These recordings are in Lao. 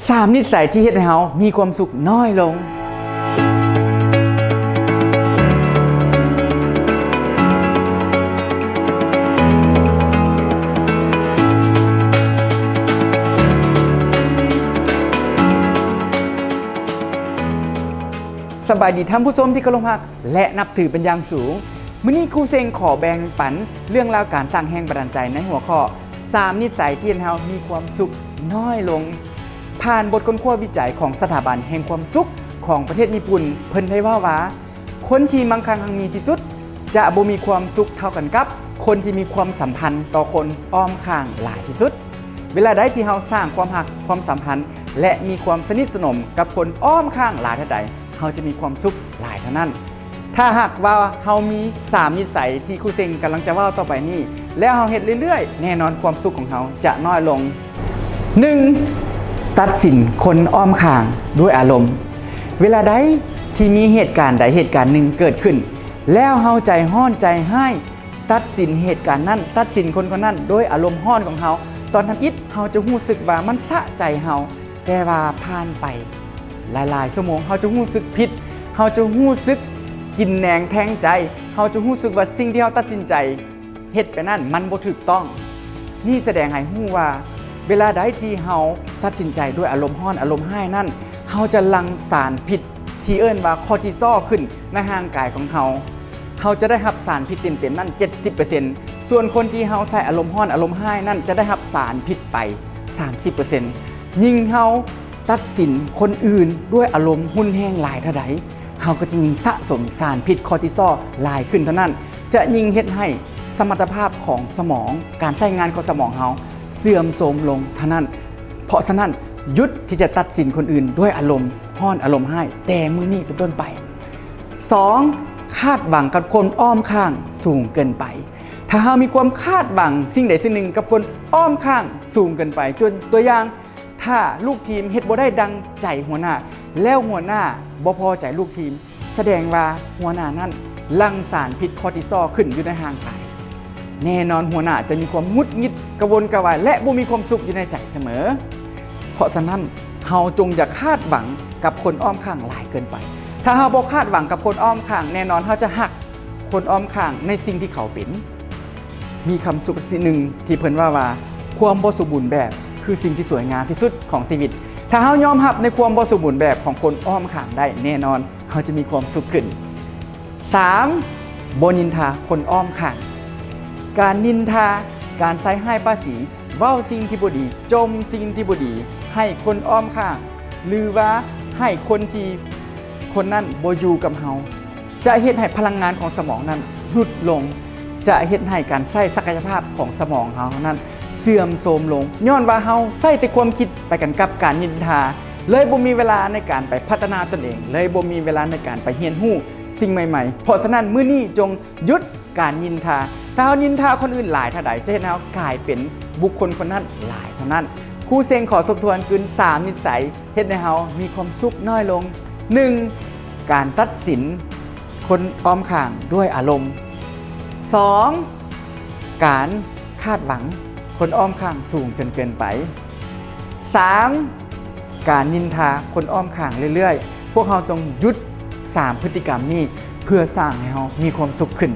ສາມນິດໄສທີ່ເຮັດໃຫ້ເຮົາມີຄວາມສຸກນ້ອຍລົງ. ສະບາຍດີທ່ານຜູ້ຊົມທີ່ເຄົາລົບຮັກ ແລະ ນັບຖືເປັນຢ່າງສູງ. ມື້ນີ້ຄູເຊັງຂໍແບ່ງປັນເລື່ອງລາວການສ້າງແຮງບັນດານໃຈໃນຫົວຂໍ້ ສາມນິດໄສທີ່ເຮັດໃຫ້ເຮົາມີຄວາມສຸກນ້ອຍລົງ. ຜ່ານບົດຄົ້ນຄວ້າວິໄຈຂອງສະຖາບັນແຫ່ງຄວາມສຸກຂອງປະເທດຍີ່ປຸ່ນ, ເພິ່ນໄດ້ເວົ້າວ່າ ຄົນທີ່ມັ່ງຄັ່ງຮັ່ງມີທີ່ສຸດ ຈະບໍ່ມີຄວາມສຸກເທົ່າກັນກັບຄົນທີ່ມີຄວາມສຳພັນຕໍ່ຄົນອ້ອມຂ້າງຫຼາຍທີ່ສຸດ. ເວລາໃດທີ່ເຮົາສ້າງຄວາມຮັກ, ຄວາມສຳພັນ ແລະ ມີຄວາມສະໜິດສະໜົມກັບຄົນອ້ອມຂ້າງຫຼາຍເທົ່າໃດ, ເຮົາຈະມີຄວາມສຸກຫຼາຍເທົ່ານັ້ນ. ຖ້າຫາກວ່າເຮົາມີສາມນິດໄສທີ່ຄູເຊັງກຳລັງຈະເວົ້າຕໍ່ໄປນີ້ ແລ້ວເຮົາເຮັດເລື້ອຍໆ, ແນ່ນອນຄວາມສຸກຂອງເຮົາຈະນ້ອຍລົງ. ໜຶ່ງ, ຕັດສິນຄົນອ້ອມຂ້າງດ້ວຍອາລົມ. ເວລາໃດທີ່ມີເຫດການໃດເຫດການໜຶ່ງເກີດຂຶ້ນ ແລ້ວເຮົາໃຈຮ້ອນໃຈຮ້າຍ ຕັດສິນເຫດການນັ້ນ, ຕັດສິນຄົນຄົນນັ້ນໂດຍອາລົມຮ້ອນຂອງເຮົາ. ຕອນທຳອິດເຮົາຈະຮູ້ສຶກວ່າມັນສະໃຈເຮົາ, ແຕ່ວ່າຜ່ານໄປຫຼາຍໆຊົ່ວໂມງ ເຮົາຈະຮູ້ສຶກຜິດ, ເຮົາຈະຮູ້ສຶກກິນແໜງແທງໃຈ, ເຮົາຈະຮູ້ສຶກວ່າສິ່ງທີ່ເຮົາຕັດສິນໃຈເຮັດໄປນັ້ນມັນບໍ່ຖືກຕ້ອງ. ນີ້ສະແດງໃຫ້ຮູ້ວ່າ ເວລາໃດທີ່ເຮົາຕັດສິນໃຈດ້ວຍອາລົມຮ້ອນ, ອາລົມຮ້າຍນັ້ນ, ເຮົາຈະຫຼັ່ງສານພິດ ທີ່ເອີ້ນວ່າຄໍຕິຊອລຂຶ້ນໃນຮ່າງກາຍຂອງເຮົາ, ເຮົາຈະໄດ້ຮັບສານພິດເຕັມໆນັ້ນເຈັດສິບເປີເຊັນ, ສ່ວນຄົນທີ່ເຮົາໃຊ້ອາລົມຮ້ອນ, ອາລົມຮ້າຍນັ້ນ ຈະໄດ້ຮັບສານພິດໄປສາມສິບເປີເຊັນ. ຍິ່ງເຮົາຕັດສິນຄົນອື່ນດ້ວຍອາລົມຮຸນແຮງຫຼາຍເທົ່າໃດ, ເຮົາກໍຈະຍິ່ງສະສົມສານພິດຄໍຕິຊອລຫຼາຍຂຶ້ນເທົ່ານັ້ນ, ຈະຍິ່ງເຮັດໃຫ້ສະມັດຕະພາບຂອງສະໝອງ, ການໃຊ້ງານຂອງສະໝອງເຮົາເສື່ອມໂຊມລົງເທົ່ານັ້ນ. ເພາະສະນັ້ນ, ຢຸດທີ່ຈະຕັດສິນຄົນອື່ນດ້ວຍອາລົມຮ້ອນ, ອາລົມຮ້າຍ, ແຕ່ມື້ນີ້ເປັນຕົ້ນໄປ. ສອງ, ຄາດຫວັງກັບຄົນອ້ອມຂ້າງສູງເກີນໄປ. ຖ້າເຮົາມີຄວາມຄາດຫວັງສິ່ງໃດສິ່ງໜຶ່ງກັບຄົນອ້ອມຂ້າງສູງເກີນໄປ, ຕົວ, ຕົວຢ່າງ, ຖ້າລູກທີມເຮັດບໍ່ໄດ້ດັ່ງໃຈຫົວໜ້າ ແລ້ວຫົວໜ້າບໍ່ພໍໃຈລູກທີມ, ສະແດງວ່າຫົວໜ້ານັ້ນຫຼັ່ງສານພິດຄໍຕິຊອລຂຶ້ນຢູ່ໃນຮ່າງກາຍ. ແນ່ນອນ, ຫົວໜ້າຈະມີຄວາມຫງຸດຫງິດ, ກະວົນກະວາຍ ແລະ ບໍ່ມີຄວາມສຸກຢູ່ໃນໃຈສະເໝີ. ເພາະສະນັ້ນ, ເຮົາຈົ່ງຢ່າຄາດຫວັງກັບຄົນອ້ອມຂ້າງຫຼາຍເກີນໄປ. ຖ້າເຮົາບໍ່ຄາດຫວັງກັບຄົນອ້ອມຂ້າງ, ແນ່ນອນເຮົາຈະຮັກຄົນອ້ອມຂ້າງໃນສິ່ງທີ່ເຂົາເປັນ. ມີຄຳສຸພາສິດໜຶ່ງທີ່ເພິ່ນເວົ້າວ່າ, ຄວາມບໍ່ສົມບູນແບບຄືສິ່ງທີ່ສວຍງາມທີ່ສຸດຂອງຊີວິດ. ຖ້າເຮົາຍອມຮັບໃນຄວາມບໍ່ສົມບູນແບບຂອງຄົນອ້ອມຂ້າງໄດ້, ແນ່ນອນ ເຮົາຈະມີຄວາມສຸກຂຶ້ນ. ສາມ, ບໍ່ນິນທາຄົນອ້ອມຂ້າງ. ການນິນທາ, ການໃສ່ຮ້າຍປ້າຍສີ, ເວົ້າສິ່ງທີ່ບໍ່ດີ, ຈົ່ມສິ່ງທີ່ບໍ່ດີໃຫ້ຄົນອ້ອມຂ້າງ ຫຼືວ່າໃຫ້ຄົນທີ່ຄົນນັ້ນບໍ່ຢູ່ກັບເຮົາ, ຈະເຮັດໃຫ້ພະລັງງານຂອງສະໝອງນັ້ນຫຼຸດລົງ, ຈະເຮັດໃຫ້ການໃຊ້ສັກກະຍະພາບຂອງສະໝອງເຮົານັ້ນເສື່ອມໂຊມລົງ, ຍ້ອນວ່າເຮົາໃຊ້ແຕ່ຄວາມຄິດໄປກັນກັບການນິນທາ, ເລີຍບໍ່ມີເວລາໃນການໄປພັດທະນາຕົນເອງ, ເລີຍບໍ່ມີເວລາໃນການໄປຮຽນຮູ້ສິ່ງໃໝ່ໆ. ເພາະສະນັ້ນ, ມື້ນີ້ຈົ່ງຢຸດການນິນທາ. ຖ້າເຮົານິນທາຄົນອື່ນຫຼາຍເທົ່າໃດ, ຈະເຮັດໃຫ້ເຮົາກາຍເປັນບຸກຄົນຄົນນັ້ນຫຼາຍເທົ່ານັ້ນ. ຄູເຊັງຂໍທົບທວນຄືນສາມນິດໄສ ເຮັດໃຫ້ເຮົາມີຄວາມສຸກນ້ອຍລົງ. ໜຶ່ງ, ການຕັດສິນຄົນອ້ອມຂ້າງດ້ວຍອາລົມ. ສອງ, ການຄາດຫວັງຄົນອ້ອມຂ້າງສູງຈົນເກີນໄປ. ສາມ, ການນິນທາຄົນອ້ອມຂ້າງເລື້ອຍໆ. ພວກເຮົາຕ້ອງຢຸດສາມພຶດຕິກຳນີ້ ເພື່ອສ້າງໃຫ້ເຮົາມີຄວາມສຸກຂຶ້ນ.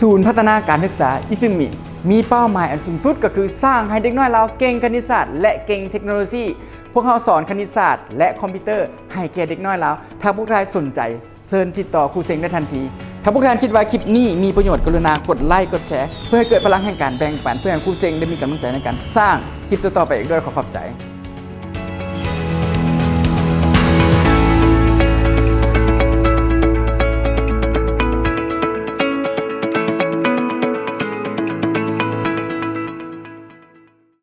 ສູນພັດທະນາການສຶກສາອິຊູມິ ມີເປົ້າໝາຍອັນສູງສຸດ ກໍຄືສ້າງໃຫ້ເດັກນ້ອຍລາວເກັ່ງຄະນິດສາດ ແລະ ເກັ່ງເທັກໂນໂລຊີ. ພວກເຮົາສອນຄະນິດສາດ ແລະ ຄອມພິວເຕີໃຫ້ແກ່ເດັກນ້ອຍລາວ. ຖ້າພວກທ່ານສົນໃຈ, ເຊີນຕິດຕໍ່ຄູເຊັງໄດ້ທັນທີ. ຖ້າພວກທ່ານຄິດວ່າຄລິບນີ້ມີປະໂຫຍດ, ກະລຸນາກົດໄລກ໌ ກົດແຊ ເພື່ອໃຫ້ເກີດພະລັງແຫ່ງການແບ່ງປັນ, ເພື່ອໃຫ້ຄູເຊັງໄດ້ມີກຳລັງໃຈໃນການສ້າງຄລິບຕໍ່ໆໄປອີກດ້ວຍ. ຂໍຂອບໃຈ.